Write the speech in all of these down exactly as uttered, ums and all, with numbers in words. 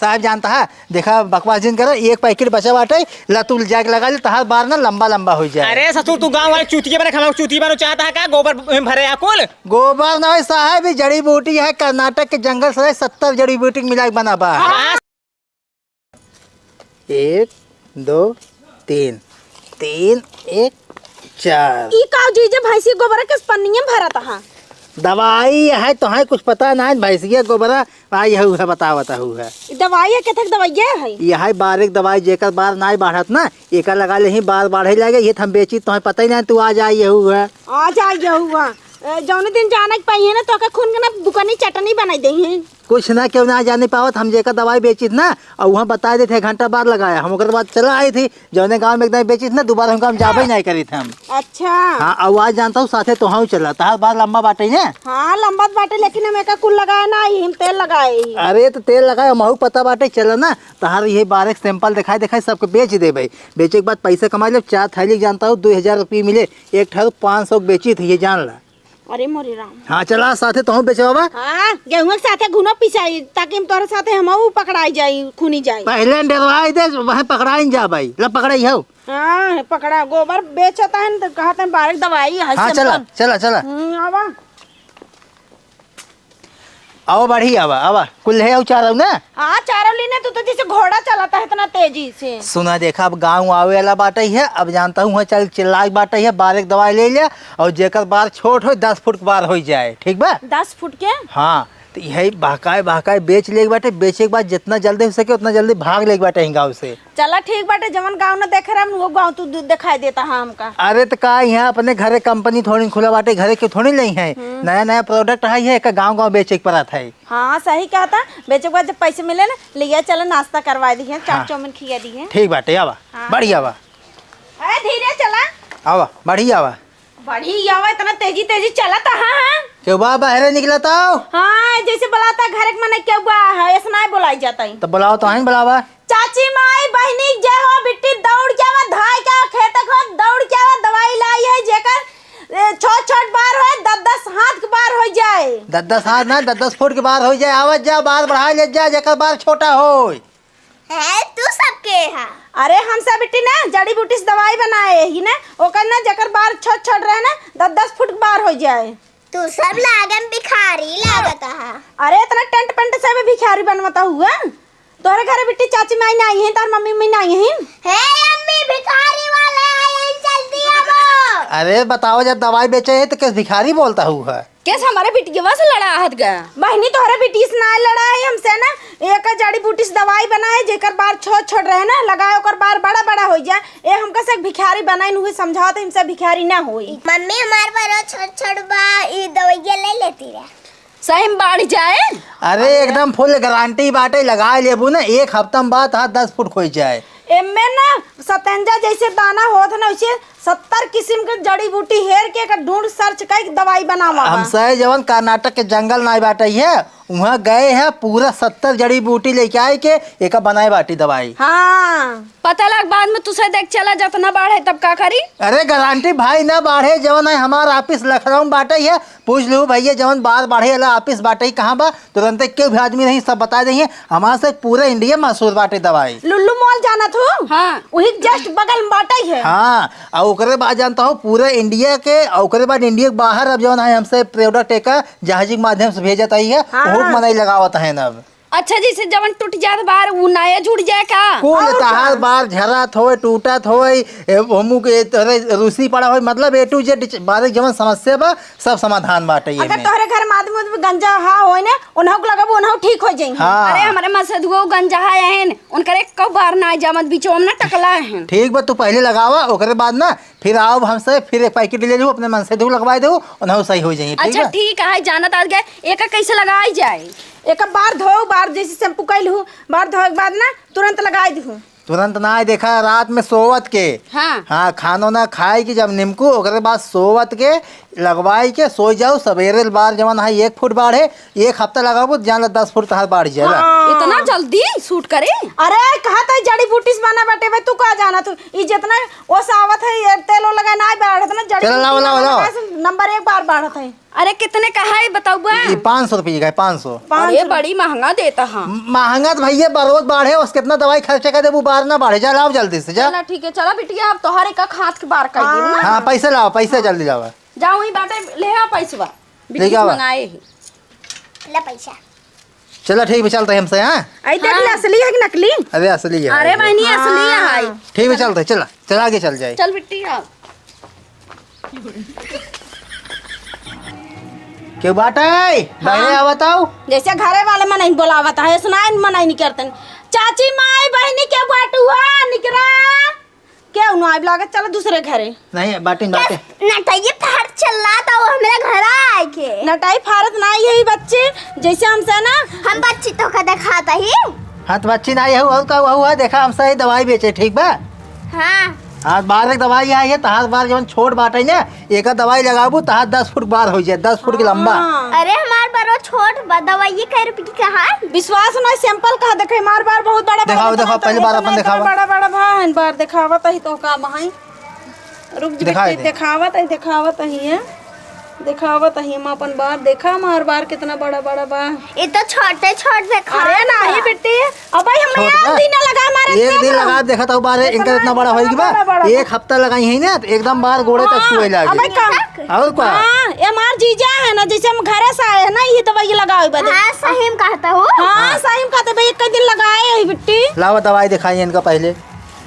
साहब जानता है, देखा बकवास जिन करो, एक पैकेट बचा बाटे, ला तू जाके लगा ले, तहार बार ना लंबा लंबा हो जाए। अरे ससुर, तू गाँव वाले चूतिया बने, हम चूतिया बनो चाहता है का? गोबर में भरे है कुल। गोबर ना है साहब, ई जड़ी बूटी है, कर्नाटक के जंगल से सत्तर जड़ी बूटी के मिला के बना बा। हाँ। एक, दो, तीन, तीन, एक, चार। ई का जीजा, भैंसी गोबर के पन्निया में भरत हा? दवाई है, तोहे कुछ पता ना है, भैंसिया गोबरा आ यहू है, बतावत हऊ है। ई दवाई है, केथक दवाइया है? यह है बारीक दवाई, जेकर बार नाई बाढ़त ना, एकर लगा लेही, बार बाढ़े लागे, ये हम बेची, तोहे पता ही ना, तू आ जा यहू है। आ जा यहू है। ए, जौने दिन जाने के पाई है ना, तो के खून के ना बुकनी चटनी बनाई दे हैं। कुछ ना, केहू ना जाने पावत, हम जेकर दवाई बेचित ना, और वहाँ बताए देते, घंटा बाद लगाया, हम ओकर बाद चला आई थी, जौने गाँव में एक दाई बेचित ना, दोबारा हम गाँव जाबे नहीं करित हम। अच्छा। हाँ, और आज जानता हूँ, साथे तोहू चला, तहार बार लंबा बाटे ना। हाँ, लंबा तो बाटे, लेकिन हम एका कुल लगाए ना आई, हम तेल लगाए ही। अरे, तो तेल लगाए, हमहू पता बाटे, चला ना, तहार ये बार एक sample दिखाई, दिखाई सबके बेच देबे। बेचे के बाद पैसा कमा ले, चार थैली जानता हूँ, दो हजार रुपये मिले, एक ठारू पाँच सौ के बेची थी, ये जान ला। अरे मोरे राम। हाँ, चला, साथे तोहू बेचवावा। हाँ, गेहूं के साथे घुनो पिसाई, ताकि हम तोहरे साथे हमहू पकड़ाई जाई, खुनी जाई। पहले न डरवाई दे, वहीं पकड़ाई न जा भाई। ला पकड़ाई हो। हाँ, पकड़ा, गोबर बेचता है न, तो कहते हैं बारीक दवाई है, हाँ, चला, simple। चला, चला। हम्म, आवा। आवा, बढ़ी आवा, आवा। कुल है, आऊ चार आऊ ना? हाँ, चारों लीने, तू तो जैसे घोड़ा चलाता है इतना तेजी से। सुना, देखा, अब गाँव आवे वाला बाटे है, अब जानता हूँ, वहाँ चल चिल्लाए बाटे है, बारीक दवाई ले लिया, और जेकर बार छोट हो, दस फुट के बार हो जाए, ठीक बा? दस फुट के? हाँ, तो यही बहकाए, बहकाए बेच ले बाटे, बेचे के बाद जितना जल्दी हो सके, उतना जल्दी भाग ले बाटे ही गाँव से। चला, ठीक बाटे, जवन गाँव न देखे रहम, वो गाँव तू दु-, दिखाई देता है हमका। अरे, तो का यहाँ अपने घरे company थोड़ी खुला बाटे, घरे के थोड़ी नहीं है, हम्म। नया, नया product है, ये एक गाँव, गाँव बेचे के पड़त है। हाँ, सही कहता। बेचे के बाद जब पैसे मिले ना, लिया चला, नाश्ता करवा दिहे, चाट हाँ। चाउमीन खिया दिहे। ठीक बाटे, आवा। हाँ। बढ़िया बा। अरे, धीरे चला। आवा, बढ़िया बा। बढ़िया बा, इतना तेजी, तेजी चलत, हाँ, हाँ। केहू बा बहरे निकलत हो? हाँ, जैसे बुलाता घर के मने केहू बा है, ऐसा नहीं बुलाई जाता है। तो बुलाओ तो, हैं बुलावा। चाची माई, बहिनी, जय हो, बिट्टी दौड़ के आवा, धाय के आवा, खेत को दौड़ के आवा, दवाई लाई है, जेकर ए, छोट छोट बार होए, दस दस हाथ के बार होइ जाए। दस दस हाथ ना, दस दस फुट के बार होइ जाए। आवत जा, बार बढ़ाए ले जा, जेकर बार छोटा होए। है, तू सब के हा? अरे, हम सब बिट्टी ना, जड़ी बूटी से दवाई बनाए ही ना, ओकर ना, जेकर बार छोट छोट रहे ना, दस दस फुट के बार होइ जाए। तू सब लागन भिखारी लागत हा। अरे, इतना टेंट पेंट से भी भिखारी बनवता हुआ। तोहरे घरे बिट्टी चाची माई ना आई हैं, तोहर मम्मी उम्मी ना आई हैं? हे अम्मी, भिखारी वाले आए हैं, जल्दी आवो। अरे बताओ, जब दवाई बेचे है तो कैसे भिखारी बोलता हुआ है? कैसे हमारे बिटिया से लड़ा हत गया? बहनी, तोहरे बिट्टी से ना लड़ा है हमसे ना, एक जड़ी बूटी से दवाई बना है, जेकर बार छोट छोट रहे ना, लगाए ओकर बार बड़ा बड़ा हो जाए। ए हमका से भिखारी बनाइन हुई समझावत, हमसे भिखारी ना होई। मम्मी, हमार बार छोट छोट बा, ई दवाइया ले लेती रहे। सही में बाढ़ जाए। अरे, एकदम full guarantee बाटे, लगा लेबू ना, एक हफ्ता में बात हाथ दस फुट खोई जाए। एमे ना सतेंजा जैसे दाना होत है ना, वैसे सत्तर किस्म के जड़ी बूटी हेर के एकर ढूंढ search कई दवाई बनावा बा। हमसे जवन कर्नाटक के जंगल नाई बाटे है, उहाँ गए है, पूरा सत्तर जड़ी बूटी लेके आए के एका बनाए बाटी दवाई। हाँ। पता लग बाद में तुसे देख चला जतना बाढ़े तब का करी? अरे guarantee भाई ना बाढ़े, जवन है हमार office लखनऊ में बाटे है, पूछ लू भैया, जवन बार बाढ़े वाला office बाटे ही कहाँ बा, तुरंते केहू भी आदमी नहीं, सब बता देंगे। हमारे से पूरा India में मशहूर बाटे दवाई। लुल्लू mall जानत हो? हाँ। वही just बगल में बाटे है। हाँ, और ओकरे बाद जानता हो पूरा India के, और ओकरे बाद India के बाहर अब जवन है हमसे product एक जहाजी के माध्यम से भेजत आई है, हाँ। बहुत मनई लगावत है ना अब। अच्छा, जैसे जवन टूट जात बार, उ नया जुड़ जाए का? कुल और तहार का? बार झरत होए, टूटत होए, ए, ओमू के तोरे रूसी पड़ा होए, मतलब A to Z बारे जवन समस्या बा, सब समाधान बाटे अगर एमे। तोहरे घर में आदमी उदमी गंजा हा होए ने, उन्हों के लगाबू, उन्हों ठीक हो जाई। हाँ। अरे, हमरे मसेधुओ गंजा हा हन, उनकर एक कौ बार ना जामत, बीचो में ना टकला हन। ठीक बा, तू पहले लगावा, ओकरे बाद ना फिर आओ हमसे, फिर एक पैकेट ले लो, अपने मन से धूप लगवाए दो, उन्हें सही हो जाइए, ठीक अच्छा, है? ठीक है, जानत आ गए। एका कैसे लगाई जाए? एका बार धो, बार जैसे shampoo कैल हूँ, बार धोए के बाद ना तुरंत लगाई दू। तुरंत ना, देखा, रात में सोवत के, हाँ। हाँ, खानो ना खाए के जब निमकू, ओकरे बाद सोवत के लगवाई के सोई जाओ। सवेरे बार जवन है एक फुट बाढ़े, एक हफ्ता लगाबू, जान ला दस फुट तहार बाढ़ जाला। हाँ। इतना जल्दी shoot करे? अरे, कहा तो जड़ी बूटी से बना बाटे भाई, तू का जाना तू? ई जितना ओस आवत है, ये तेल ओल लगा ना बाढ़त ना, जड़ी चला, बूटी लाओ, लाओ, लगा लाओ। से नंबर एक बार बाढ़त है। अरे, कितने का है, बताउबा? ये पाँच सौ रुपये का है, पाँच सौ। अरे, बड़ी महंगा देता है। म-, महंगा तो भैया, बरोज बाढ़े, उसके इतना दवाई खर्चे कर दे, वो बार ना बाढ़े। जा, लाओ जल्दी से, जा। चला, ठीक है, चला बिटिया, अब तोहरे का हाथ के बार कर दी ना। हाँ, पैसे लाओ, पैसे जल्दी लाओ। जाओ, वहीं बाटे, ले आओ पैसवा। ले बिटिया आओ। मंगाए ही। ले पैसा। चला, ठीक बा, चलत है हमसे, हाँ? आई देख ले, हाँ। असली है कि नकली? अरे, असली है। अरे बहनी, असली है। हाँ। ठीक बा, चलत है, चला, चला आगे चल जाए। चल बिट्टी, आओ। केहू बाटे? हाँ। बाहरे आवत आओ। जैसे घरे वाले मनई बोलावत है, ऐसे ना मनई नहीं करते। चाची, माई, बहनी, केहू बाटू है, निकरा। केहू ना आइब लागत, चलो दूसरे घरे। नहीं, बाटिन, बाटे। नटैया फार चिल्लात हो हमरा घर आए के। नटाई फारत ना यही बच्चे, जैसे हमसे ना। हम बच्ची तो का देखात ही। हाँ, तो बच्ची ना यही, और का हुआ है, देखा हमसे ही दवाई बेचे, ठीक बा? हाँ। आज बार एक दवाई आई है, तहार बार जवन छोट बाटे ना, एका दवाई लगाबू, तहार दस फुट बार हो जाए, दस फुट के लंबा। हाँ। अरे, हमार बरो छोट बा, दवाई कै रुपये की कहा? विश्वास ना, sample कहा देखे, हमार बार बहुत बड़ा, बड़ा, देखाओ, इतना देखाओ, तो, पहले बार इतना अपन तो देखाओ। बड़ा, बड़ा भा, हन बार देखावत ही तो का महई। रुक जी दिखाई बेटी, दे। देखावत ही, देखावत ही है, देखावत ही हम अपन बार, देखा हमार बार कितना बड़ा, बड़ा बा। ये तो छोटे, छोट देखावत अरे नहीं बा। बेटी, अब भाई हम छोट एक बा। दिन लगा मारे एक दिन लगा, देखा था बार, इनका इतना बड़ा होई कि बा। बड़ा, बड़ा, बड़ा। एक हफ्ता लगाई है ना, तो एकदम बार गोड़े तक हाँ, छुए लागे। अब भाई का? और का? हाँ, ये हमार जीजा है ना, जैसे हम घरे से आए हैं ना, ये दवाई लगावे बदे। हाँ, सही में कहता हूँ। हाँ, हाँ। सही में कहते भाई, एक दिन लगाए यही बिट्टी। लावा दवाई दिखाई इनका पहले।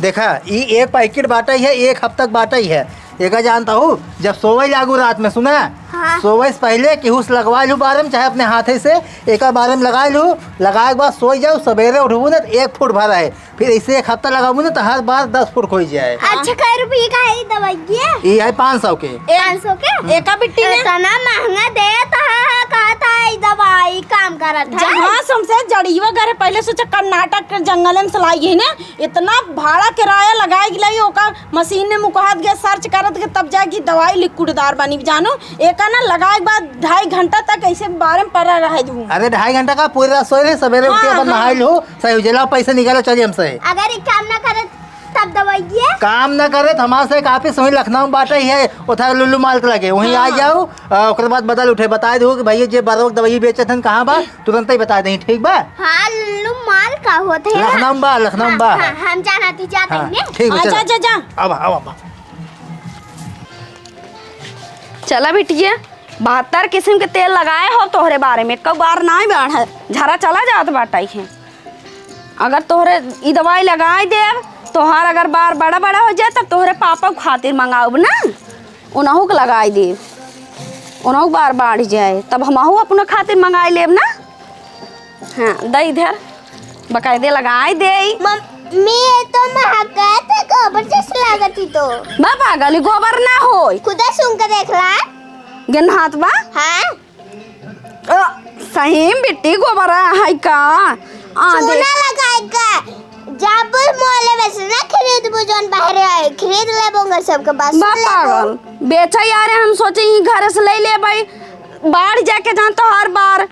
देखा, ई एक पैकेट बाटइ है, एक हफ्ता के बाटइ है। एका जानता हूँ, जब सोवइ लागू रात में, सुना? हाँ। सोवइ से पहले केहू से लगवाइ लू बार में, चाहे अपने हाथे से एका बार में लगाइ लू। लगाए के बाद सोइ जाउ, सबेरे उठबू ना तो एक फुट भर है, फिर ऐसे एक हफ्ता लगाबू ना तो हर बार दस फुट खोइ जाए। अच्छा, कै रुपये का है ये दवाई? ये है पाँच सौ के। पाँच सौ के? एका बिट्टी में? इतना महंगा देत है, कहत है ई दवाई काम करत है। जहाँ से हमसे जड़ीवा घर है, पहले सोचा कर्नाटक के जंगल में से लाई है ना, इतना भाड़ा किराया लगाए के लाई, ओका मशीन में मुकहात गया, search करत गया, तब जाके दवाई लिक्विडदार बनी, जानो। एका ना लगाए के बाद ढाई घंटा तक ऐसे बार में पड़ा रहे दू। अरे ढाई घंटा का, पूरी रात सोए रहे, सबेरे उठ के हाँ, अपन हाँ। नहाई लो, सही हो जाए। लाओ पैसे निकालो, चलिए हमसे। अगर ये काम ना करे तब दवाइए। काम ना करे तो हमारे से काफी समय लखनऊ में बाटे ही है, उठा लुल्लू माल के लगे, वहीं आ हाँ। जाओ, आ, ओकरे बाद बदल उठे, बताइ दो कि भैया जे बरोक दवाई बेचत हन, कहाँ बा, तुरंत ही बताइ दें, ठीक बा? हाँ, लुल्लू माल का होत है ना? लखनऊ में बा, लखनऊ में बा। हाँ, हाँ, हम जानत ही, जात हाँ, ही ने। ठीक बा, हाँ, चलो। जा, जा, जा। अब, अब, अब। चला बिटिया, बहत्तर किस्म के तेल लगाए हो तोहरे बार में, एको बार नाहीं बाढ़े, झरा चला जात बाटइ है। अगर तोहरे ई दवाई लगाइ देब, तोहार अगर बार बड़ा बड़ा होइ जाए, तब तोहरे पापा खातिर मंगाउब ना, उनहू के लगाइ देब, उनहू के बार बाढ़ जाए, तब हमहू अपने खातिर मंगाइ लेब ना। हाँ, दे इधर, बकायदे लगाइ देई। मम्मी, ये तो महकत है, गोबर जैसे लागत ही तो। बा पागल, ई गोबर ना होई। खुदे सूंघ के देख ला। गेन्हात बा? हाँ। अ, सही में बिट्टी गोबर है का? आ, चूना देख। लगाए का। जाबू मोले में से ना खरीदबू, जौन बाहरे आए, खरीद लेबूंगा सबके पास। बा पागल, बेचा यार, हम सोचे ही घर से ले लेबइ, बाढ़ जाके जान तो हर बार।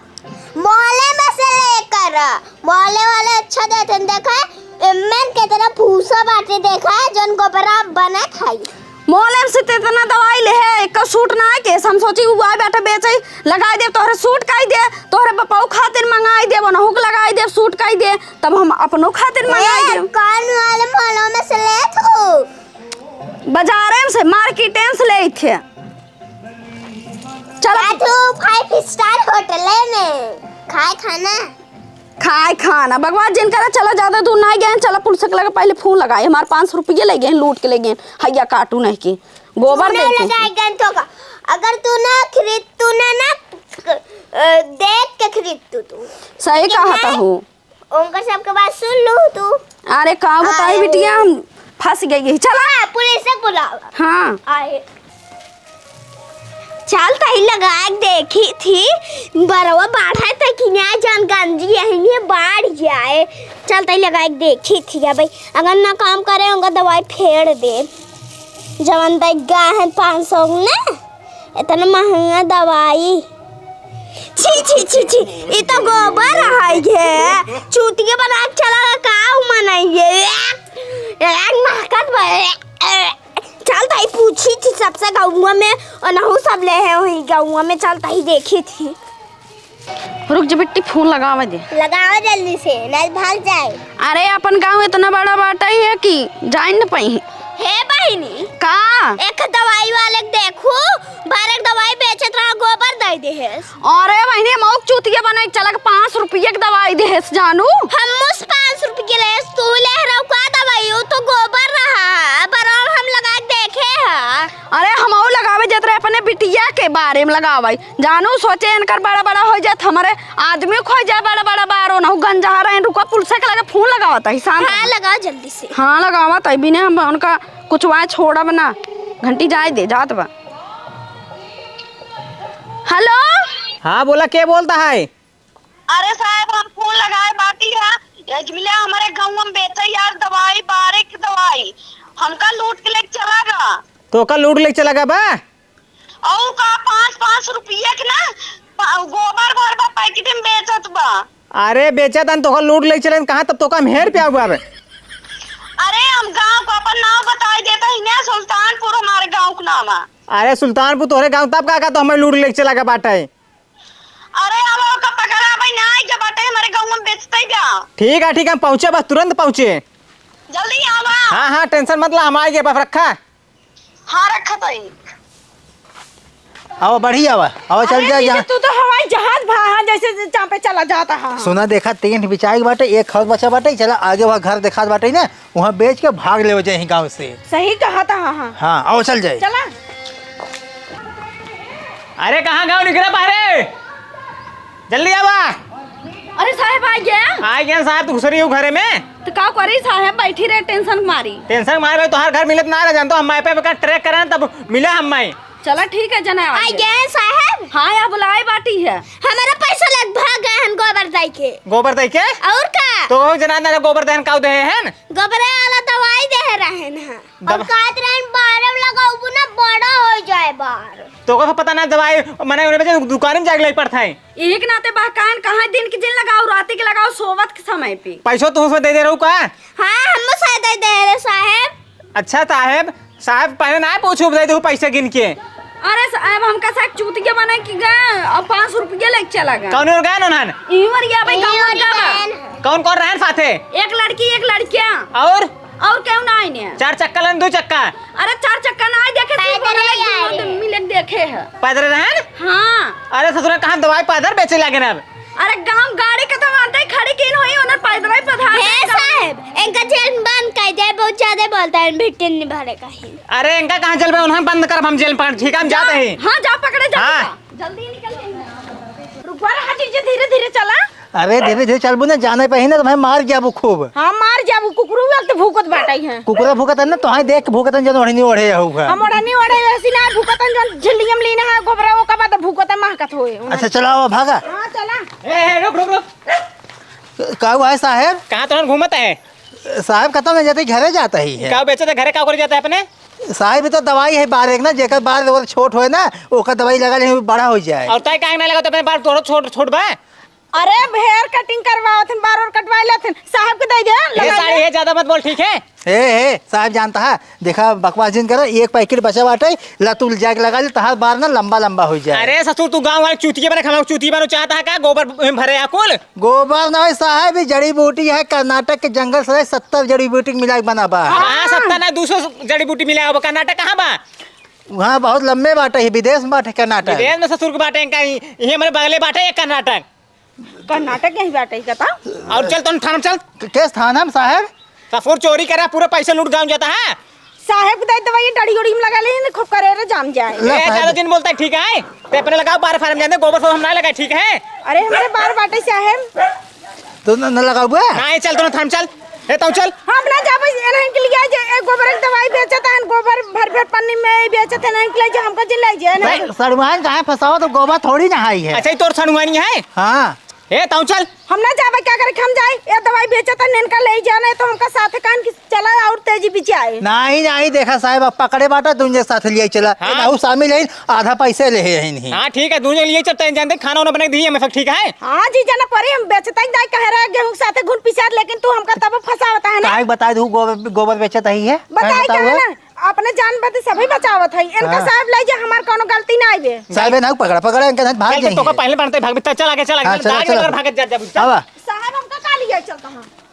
मोले में से लेकर, मोले वाले अच्छा देते हैं, देखा, एमन कितना भूसा बाटे, देखा, जौन गोबरा बना खाई। मोलेम से ते इतना दवाई ले है, एक सूट ना है केस। हम सोची हुआ बैठे बेचे, लगाइ देब, तोहरे सूट काई दे, तोहरे बपाऊ खातिर मंगाइ देब, ओनहू के लगाइ देब, सूट काई दे, तब हम अपनो खातिर मंगाइ ए, देब। कौन वाले मॉलों में से लेत हो? बाजारे में से, मार्केटे में से लेत है। चल। आ तू five star होटले में खाए खाना। खाए खाना, बकवास जिन करा, चला ज्यादा दूर ना गए, चला पुलिस के लगे पहले फोन लगाए, हमार पाँच सौ रुपये ले गए, लूट के ले गए, हैया काटू नहीं के, गोबर चूना दे के। लगाए गए तो का? अगर तू ना खरीद, तू ना, ना, अ, देख के खरीद तू, तू। सही ठीक कहा है? था हो। उनका सबके बात सुन लू तू। अरे का बताई आए। बिटिया, हम फंस गई है। चला। हाँ, पुलिस से बुलावा। हाँ। आए। चल तई लगाए के देखी थी, बरवा बाढ़ा तक ही ना जान गंजी यहीं है बाढ़ जाए। चल तई लगाए के देखी थी, अब अगर ना काम करे उनका दवाई फेर दे। जवन दई गा है पाँच सौ ने, इतना महंगा दवाई। छी, छी, छी, छी, ई तो गोबर है ये। चूतिया बना के चला का उ मनइये। एक, एक महकत बा। चल तई पूछी थी सबसे गौ गउवा में, ओनहु सब लेहे, वही गउवा में चलता ही देखी थी। रुक जा बिट्टी, फोन लगावे दे। लगावे जल्दी से, नहीं भाग जाए। अरे, अपन गाँव इतना बड़ा बाटइ है कि जाइन न पइहीं। हे बहिनी। का? एक दवाई वाले के देखू, बाहर एक दवाई बेचत रहा, गोबर दइ देहेस। अरे बहिनी, मउक चूतिया बनाइ के चला के पाँच रुपया के दवाई देहेस जानू। हम मुस पाँच रुपया के लेस, तू ले रहो का दवाई, वो तो गोबर रहा, पर हम लगा के देखे हैं। अरे, हमहू लगावे जात रहे, अपने बिटिया के बारे में लगावे। जानू, सोचे इनकर बड़ा बड़ा होइ जात, हमरे आदमी खोइ जाए बड़ा बड़ा बार, ओनहु गंजहा रहे। रुको, पुलिस के लगे फोन लगावत ही, शांत हाँ, रहो। लगाओ जल्दी से। हाँ, लगावत ही, बिने हम उनका कुछ वहाँ छोड़ब ना, घंटी जाए दे, जात बा। हेलो। हाँ, बोला, के बोलता है? अरे साहेब, हम फोन लगाए बाटी है, ये मिला हमरे गाँव में बेचे यार दवाई, बारे की दवाई, हमका लूट के लेके चला गा। तो का लूट लेके चला गा बा? और का, पाँच पाँच रुपया के ना, पा-, गोबर गोबर बा पैकेट में बेचत बा। अरे बेचत हन, तोका लूट लेके चले, कहाँ तब तोका हम हेर पे आउबा बे। अरे हम गाँव का अपन नाम बताई देता ही ना, सुल्तानपुर हमारे गाँव का नाम है। अरे सुल्तानपुर तोहरे गाँव, तब का, का तो हमें लूट लेके चला गा बाटे। अरे अब ओका पकड़ा भाई ना, आई के बाटे हमारे गाँव में बेचते बा। ठीक है, ठीक है, हम पहुँचे, बस तुरंत पहुँचे। जल्दी आवा। हाँ, हाँ, tension मत ला, हम आइगे, बस रखा। हाँ, रखा तो ही। आवा, बढ़ी आवा, आवा, चल अरे जा, जीजा, जा। तू तो हवाई जहाज भा, हाँ, जैसे चाँपे चला जाता है। सुना, देखा, तीन बिचाई बाटे, एक खौस बचा बाटे, चला आगे वहाँ घर देखात बाटे ना, वहाँ बेच के भाग लेवे जाए गाँव से। सही कहा था, हाँ, हाँ। हाँ, आओ चल जाए। चला। अरे कहाँ गाँव निकला बाहरे? जल्दी आवा। अरे साहेब आ गया? आ गया साहब, तू घुसरी हो घरे में। तो का करी साहेब, बैठी रहे tension मारी। Tension मारे भाई, तोहार घर मिलत ना रह जानतो, हम map पे का track करा तब मिला हम माई। चला ठीक है जना, आ आ गए। गए साहेब। हाँ, यहाँ बुलाए बाटी है। हमारा पैसा लग भाग गए हैं गोबर दाई के। गोबर दाई के? और का? तो वो जना ना गोबर दाई का दे हैं। गोबरे वाला दवाई दे रहे हैं। दवा- और कहत रहे हैं, बारह लगाऊ ना, बड़ा हो जाए बार। तो का पता ना दवाई, मने उन्हें बेचे दुकान में जाके ले पड़ता है। एक नाते बहकान कहाँ दिन के दिन लगाओ, रात के लगाओ, सोवत के समय पे। पैसो तू उसमें दे दे रहू का? हाँ, हम उसे दे दे रहे साहेब। अच्छा साहेब, साहेब पहले ना पूछू, दे दू पैसे गिन के। अरे साहेब, हमका साहब चूतिया बने कि गए और पाँच रुपया लेके चला गए। कौन और गए उन्हन? इही और गया भाई, इही कौन और गया बा? गए। कौन कौन रहन साथे? एक लड़की, एक लड़किया। और? और केहू ना आइने। चार चक्का लन, दू चक्का? अरे चार चक्का ना आइ, देखे पैदल ही आए। मिले देखे है। पैदल रहन? हाँ। अरे ससुरा, कहाँ दवाई पैदल बेचे लागे ना अब? अरे गाँव गाड़ी के तो आते खड़ी किन होई, उन्हें पैदल ही पधार हे दे। साहेब, इनका जेल में बंद कर दे, बहुत ज्यादा बोलता है, भिट्टिन नहीं भरे का ही। अरे इनका कहाँ जेल में, उन्हें बंद करब हम जेल में, ठीक है, हम जाते हैं। हाँ, जा पकड़े, जा, हाँ। जा। जल्दी निकल के। रुकवा रहा जीजा, धीरे धीरे चला। अरे धीरे धीरे चलबू ना, जाने पे ही ना तुम्हें मार जाबू खूब। हाँ, मार जाबू, कुकुरू वक्त भूकत बाटे हैं। कुकुरा भूकत है ना, तोहाई देख के भूकत है, जन ओढ़नी ओढ़े होगा। हम ओढ़नी ओढ़े वैसी ना भूकत है, जन झिल्लियम लीना है, गोबरा ओका बाद भूकत है, महकत होए। अच्छा चला, आओ, भागा। हाँ, चला। ए, ए, रुक, रुक, रुक। का हुआ है साहेब? कहाँ तोहन घूमत है? साहेब, कतौ नहीं जाते, घरे जाता ही है। का बेचे थे, घरे का करे जाता है अपने? साहेब, ये तो दवाई है बार एक ना, जेकर बार और छोट होए ना, ओकर दवाई लगा ले, बड़ा हो जाए। और तय काहे ना लगा तो अपने बार तोरो छोट, छोट बा? अरे, hair cutting करवावत हन, बार और कटवाए लेत हन, साहेब के दे दे, ये लगा साड़ी ले। है, ज्यादा मत बोल, ठीक है? ए, ए, साहेब जानता है, देखा, बकवास जिन करो, एक पैकेट बचा बाटे, ला तू जाके लगा ले, तहार बार ना लंबा लंबा हो जाए। अरे ससुर, तू गाँव वाले चूतिया बने, हम चूतिया बनो चाहता है का? गोबर में भरे आ कुल? गोबर ना है साहेब, ई जड़ी बूटी है, कर्नाटक के जंगल से सत्तर जड़ी बूटी मिला के बना बा। हाँ, सत्तर ना, दो सौ जड़ी बूटी मिला है, वो कर्नाटक कहाँ बा? वहाँ बहुत लम्बे बाटे ही, विदेश में बाटे कर्नाटक। विदेश में ससुर के बाटे, इनका ही, ये हमारे बगले बाटे एक कर्नाटक। कर्नाटक यही बाटे ही, कता? और चल, तुम थाना में चल। केस थाना में साहेब? ससुर चोरी करा, पूरा पैसा लूट गाँव जाता है। साहेब के दे दवाई, डड़ी उड़ी में लगा ले, खूब करे रे, जाम जाए। ले ए, साहेब। ज्यादा दिन बोलता है, ठीक है? ते अपने लगाओ, बार फार्म जाने, गोबर सोबर हम ना लगाए, ठीक है? अरे, हमारे बार बाटे साहेब। तो न, न लगाओ बे? ना, ये चल, तू ना थाम चल। ए, तू चल। हम ना जाबे, एनहन के लिए जे, ए, गोबर के दवाई बेचत हन, गोबर भर भर पन्नी में बेचत हन, एनहन के लिए जे हमका जिन ले जे, ना। भाई, सड़ुआन कहाँ फंसाओ तो गोबर थोड़ी ना आई है। अच्छा, ये तोर सड़ुआनी है? हाँ। ए, तू चल। हम ना जाबे, क्या करे, हम जाए, ये दवाई बेचत हन, इनका ले जाना है, तो हमका साथ कान की चला और तेजी भी जाए। नहीं, नहीं, देखा साहेब, अब पकड़े बाटा, दुनिया के साथ लिए चला। हाँ। ए, ना, उ शामिल है, आधा पैसे ले है नहीं। हाँ, ठीक है, दुनिया लिए चल, तैं जानते, खाना वाना बना के दिए हमें, ठीक है? हाँ, जीजा ना परे, हम बेचता ही जाए, कह रहे हैं, गेहूं के साथे घुन पिसात, लेकिन तू हमका तब फंसावता है ना। काहे के बताए दू, गोबर, गोबर बेचत ही है? बताए काहे के बताओ? ना? अपने जान बदे सभी बचावत है। इनका हाँ। साहब ले जा, हमार कौनो गलती ना आवे। साहब ना पकड़ा, पकड़ा इनका, नहीं भाग चल, जाएंगे। तोका पहले बनते भाग, चल आगे, चल आगे, हाँ, चल, चल, आगे, चल। अगर भागत जा, जा, चल। आवा। साहब हमका का लिए चलता है?